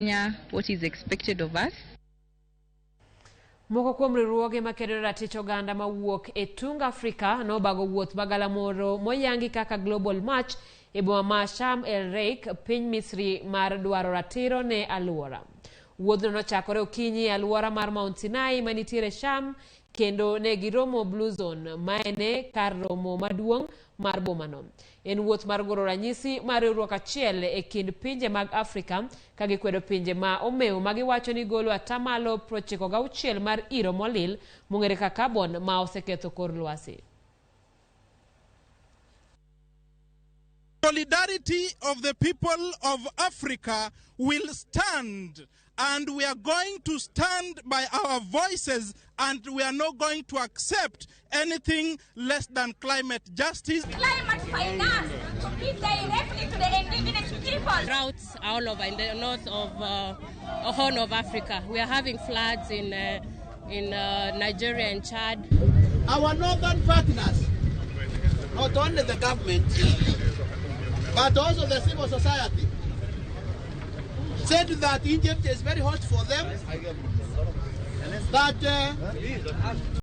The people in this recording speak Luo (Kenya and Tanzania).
Kenya, what is expected of us. Moko kuom riwruoge makedo ne ratich oganda mawuok e tung Afrika nobago wuoth magalamoro moyangi kaka Global March e boma ma Sharm el Sheikh, piny Misri mar dwaro ratiro ne alwora. Wuodhno nochakore okinyi e alwora mar Mount Sinai manitiere Sham kendo ne giromo Blue Zone maene kar romo maduong' mar bomano. En wuoth mar goro ranyisi mar riwruok achiel e kind pinje mag Afrika ka gikwedo pinje ma omew ma giwacho ni golo atamalo 96 mar iro molil mong'ere kaka carbon ma oseketho kor lwasi. Solidarity of the people of Africa will stand, and we are going to stand by our voices, and we are not going to accept anything less than climate justice. Climate finance to be directly to the indigenous people. Droughts all over in the north of Horn of Africa. We are having floods in Nigeria and Chad. Our northern partners, not only the government, but also the civil society, said that Egypt is very hot for them, that